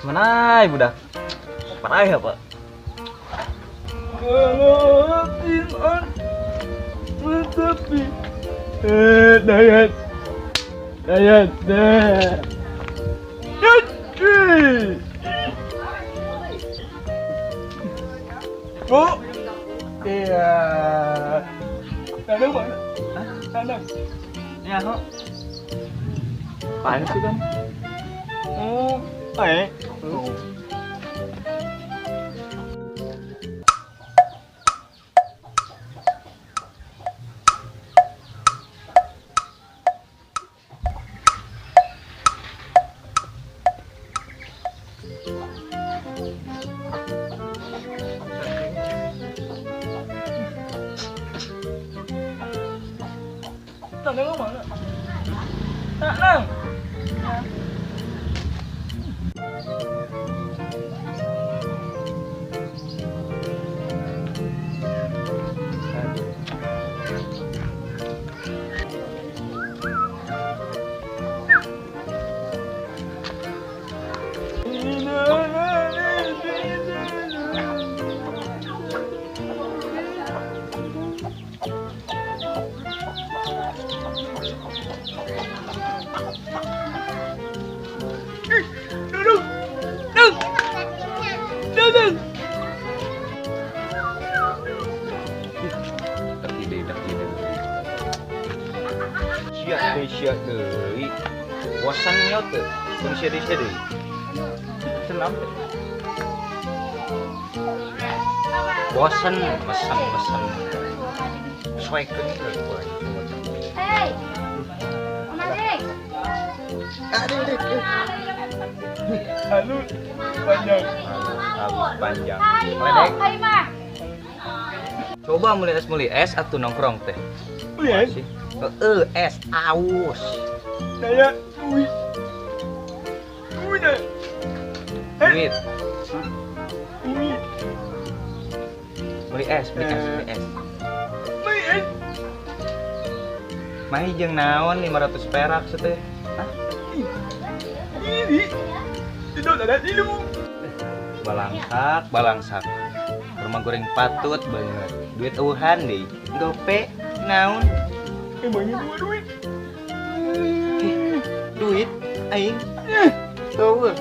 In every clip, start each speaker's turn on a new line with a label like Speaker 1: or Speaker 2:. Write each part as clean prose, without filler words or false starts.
Speaker 1: Mana budak? Parah ya, Pak?
Speaker 2: Tetapi dayat dayat dayat. Bu, iya. Tanam mana? Tanam.
Speaker 1: Ya, kok. Panas sih kan?
Speaker 2: Oh, eh.
Speaker 1: Oh.
Speaker 2: Tanam mana? Tanam.
Speaker 1: Sia deui. Bosan nya teu. Tong sia deui sia deui. Senam. Bosan, bosan, bosan. Soekeun ke gua.
Speaker 3: Hei. Omade.
Speaker 1: Aduh, aduh.
Speaker 2: Halus panjang.
Speaker 1: Halus panjang.
Speaker 3: Ledek.
Speaker 1: Coba mulai es atuh nongkrong teh.
Speaker 2: Beli es?
Speaker 1: Heeh, es aus.
Speaker 2: Daya duit. Duit.
Speaker 1: Duit.
Speaker 2: Duit.
Speaker 1: Beli es, beli es, beli es.
Speaker 2: Beli es.
Speaker 1: Mahi jeung naon 500 perak teh? Hah?
Speaker 2: Ini. Tidak ada ilmu.
Speaker 1: Balangsak, balangsak. Rumah goreng patut banget. Duit eueuhan deui. Gope naon?
Speaker 2: Emangnya gua duit?
Speaker 1: Duit aing. Tuh.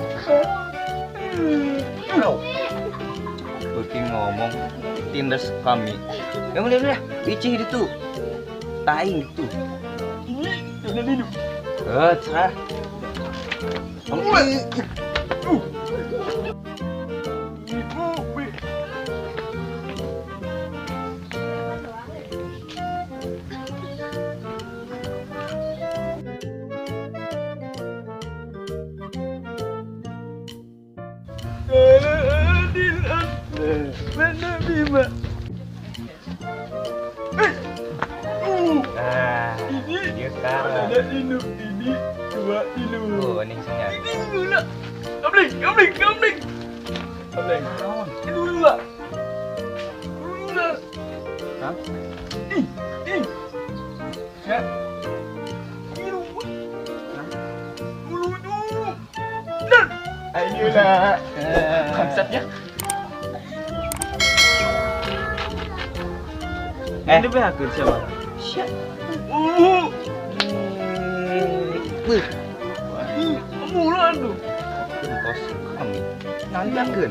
Speaker 1: Beuki ngomong tindas kami. Ya udah udah, icih ditu. Taing ditu.
Speaker 2: Ini udah minum.
Speaker 1: Eh, cerah. Nah,
Speaker 2: ini
Speaker 1: dia sekarang.
Speaker 2: Ada ilu, ini dua ilu.
Speaker 1: Oh, ini isinya.
Speaker 2: Ini gula. Gambling, gambling, gambling. Gambling. Ini gula. Gula.
Speaker 1: Hah?
Speaker 2: Ih, ih. Ya. Ilu. Ulu tuh. Dan. Ayolah.
Speaker 1: Konsepnya.
Speaker 2: Ini behakeun siapa?
Speaker 1: Sia.
Speaker 2: Beuh. Mula aduh.
Speaker 1: Entos kami. Naon behakeun?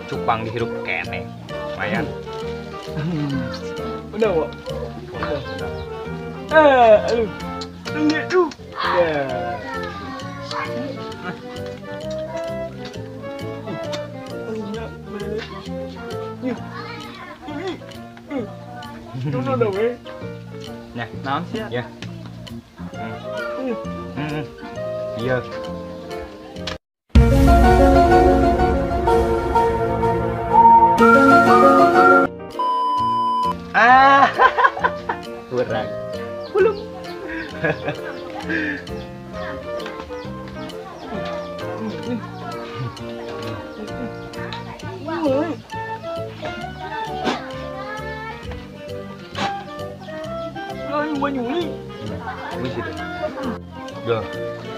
Speaker 1: Cupang dihirup keneh. Lumayan.
Speaker 2: Udah, Wak. Udah. Ah, aduh. Ini tuh. Ya.
Speaker 1: Nah,
Speaker 2: naon sih
Speaker 1: ya? Iya. Ah, kurang. Belum. Duh,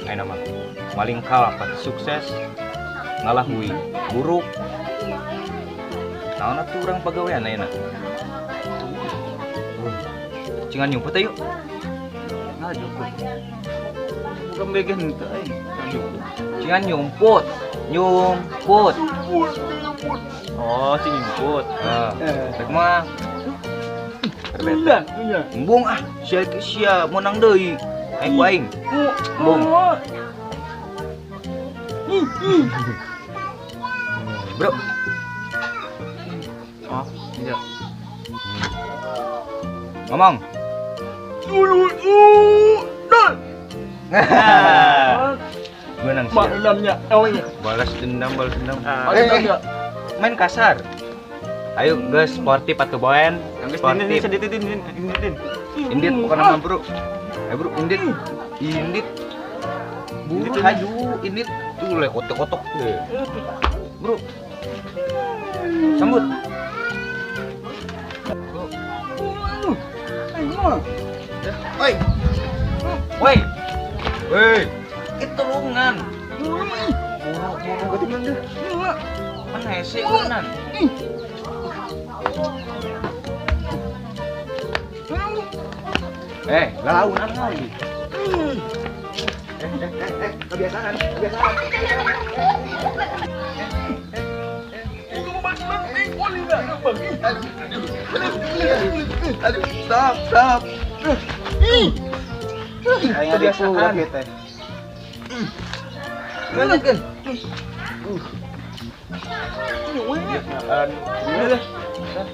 Speaker 1: ayeuna mah maling kalapa sukses ngalah hui buruk. Naon atuh urang pagawean ayeuna? Cingan nyumput ayo.
Speaker 2: Nah, nyumput. Bukan bagian itu aing.
Speaker 1: Cingan nyumput. Nyumput.
Speaker 2: Oh, cing nyumput.
Speaker 1: Heeh. Rek mah. Berbeda. Embung ah, sia sia menang deui. Aing ku aing. Embung. Bro.
Speaker 2: Oh, iya.
Speaker 1: Ngomong. Menang sih. Balas dendam, balas dendam. Main kasar. Ayo guys, sportif atau boen? Sportif. Indit bukan nama bro. Ayo bro, indit. Indit. Buru haju, indit tuh le kotok-kotok deh. Bro. Sambut. Woi. Woi. Woi. Ketulungan. Buru-buru ketinggalan deh. Mana hese kanan. Launan lagi. Kebiasaan, kebiasaan. Aduh, stop, stop. Kebiasaan. Lanjutkan.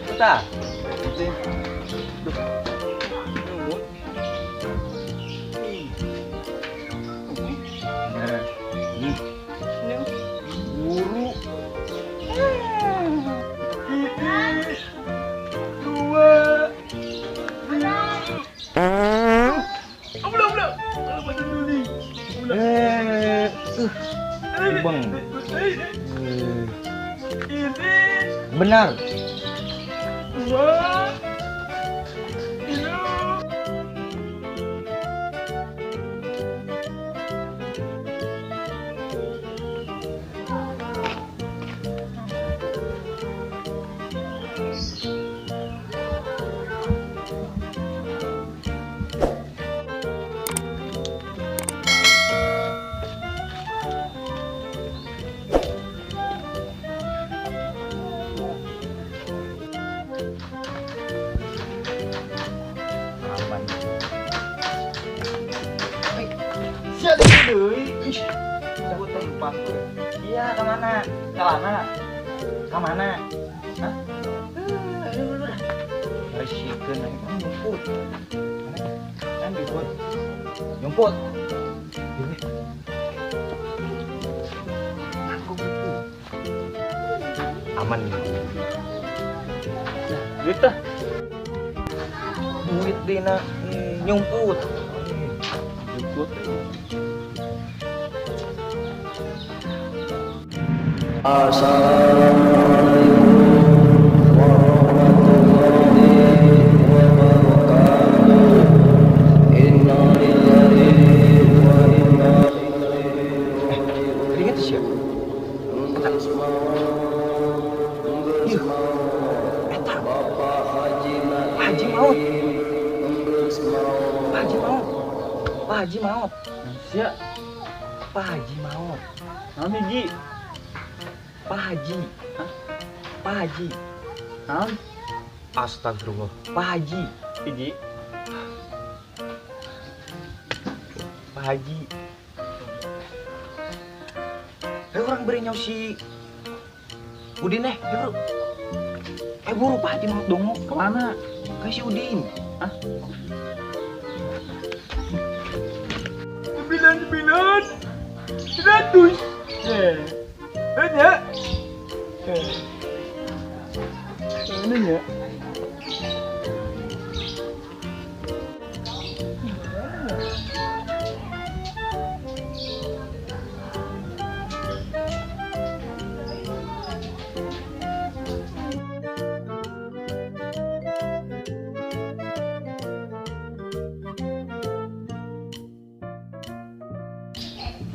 Speaker 1: Kita. Buru.
Speaker 2: 2.
Speaker 1: Bang. Benar.
Speaker 2: 2.
Speaker 4: Iya, kemana? Kemana? Kemana? Hah?
Speaker 1: Resikeun aing nyumput.
Speaker 4: Mana? Nyumput.
Speaker 1: Nyumput. Aman.
Speaker 2: Duit tah.
Speaker 1: Duit dina nyumput.
Speaker 2: Nyumput.
Speaker 5: Assalamualaikum warahmatullahi wabarakatuh. Inna lillahi wa inna ilaihi raji'un.
Speaker 1: Ingat sih. Eta.
Speaker 5: Bapak
Speaker 1: Haji Maut. Pak Haji Maut. Pak Haji Maut.
Speaker 2: Sia.
Speaker 1: Pak Haji Maut.
Speaker 2: Naon hiji?
Speaker 1: Pak Haji.
Speaker 2: Hah?
Speaker 1: Pak Haji.
Speaker 2: Naon?
Speaker 1: Astagfirullah. Pak Haji.
Speaker 2: Hiji.
Speaker 1: Pak Haji. Orang beri nyaw si Udin bro. Buru Pak Haji Maut dongo.
Speaker 2: Kemana?
Speaker 1: Ke si Udin.
Speaker 2: Hah? 99 100. Banyak. Ini ya.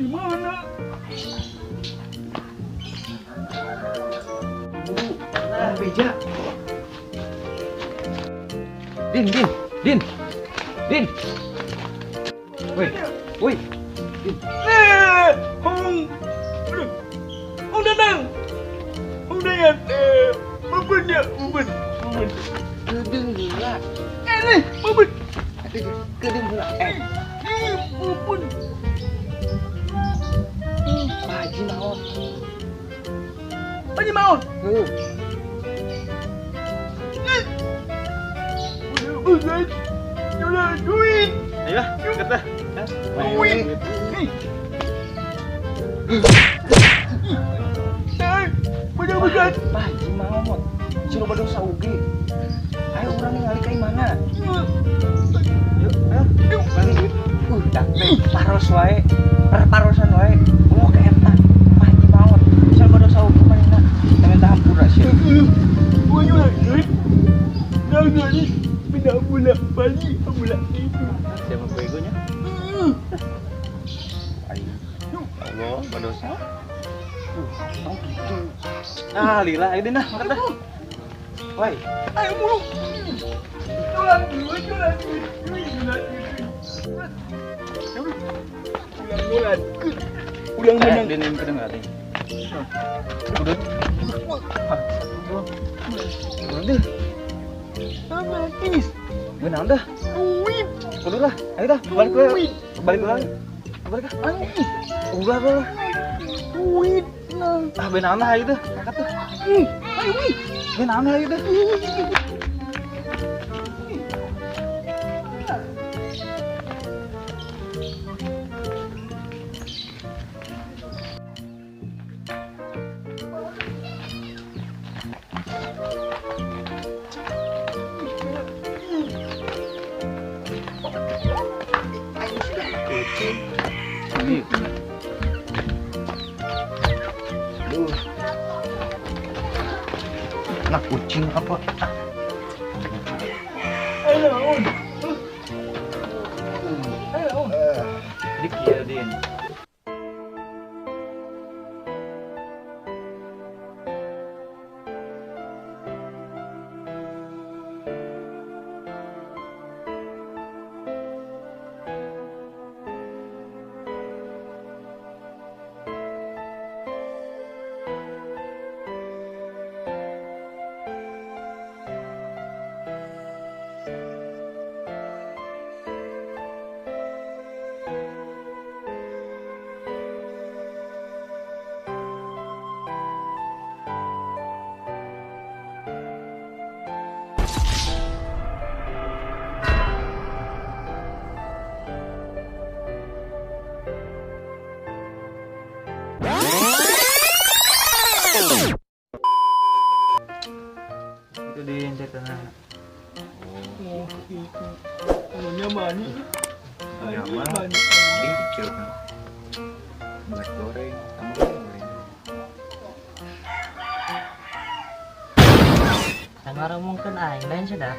Speaker 2: Di mana?
Speaker 1: Nah, beja. Din, Din, Din. Din. Woi, woi. Din.
Speaker 2: Hong. Hong datang. Hong datang. Bubun ya, bubun. Bubun.
Speaker 1: Kedeung heula.
Speaker 2: Ini bubun.
Speaker 1: Kedeung heula.
Speaker 2: Bubun.
Speaker 1: Pak Haji maot.
Speaker 2: Pak Haji maot.
Speaker 1: Heuh.
Speaker 2: Udah, udah duit.
Speaker 4: Ayo lah, kata.
Speaker 2: Duit. Bener-bener.
Speaker 1: Pak Haji maot. Si loba dosa oge. Ayo urang ningali ka imana. Yuk, ayo. Balik. Dak paros wae. Perparosan wae. Oh, ka eta. Pak Haji maot. Si loba dosa oge manehna. Minta hampura sih.
Speaker 2: Udah duit. Udah duit. Pindah bola balik bola itu.
Speaker 4: Siapa begonya? Ayo. Allah, berdosa.
Speaker 1: Oh gitu.
Speaker 4: Ah, lila, ayo deh nah, makan dah. Woi.
Speaker 2: Ayo mulu. Jualan duit, jualan duit, jualan duit. Ulang-ulang. Ulang menang.
Speaker 4: Din kedengar deh. Udah. Udah deh.
Speaker 2: Habis.
Speaker 4: Benar dah.
Speaker 2: Duit.
Speaker 4: Kudu lah. Ayo dah, balik lagi. Balik lagi. Balik ah. Udah lah.
Speaker 2: Duit.
Speaker 4: Ah, benar lah ayo dah. Angkat dah.
Speaker 2: Ayo wih.
Speaker 4: Benar lah ayo dah.
Speaker 1: Aduh. Anak kucing apa?
Speaker 2: Ayo, on. Ayo, on.
Speaker 4: Jadi kieu Din. Itu Din ceritanya.
Speaker 2: Oh, itu. Nyaman.
Speaker 1: Nyaman. Ini kecil kan. Beras goreng, sama goreng.
Speaker 6: Ngaromongkeun aing lain sudah.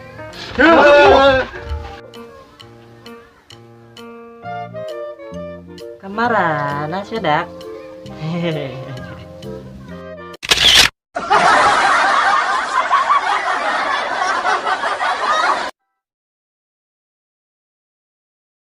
Speaker 6: Kamarana sudah. Hehehe.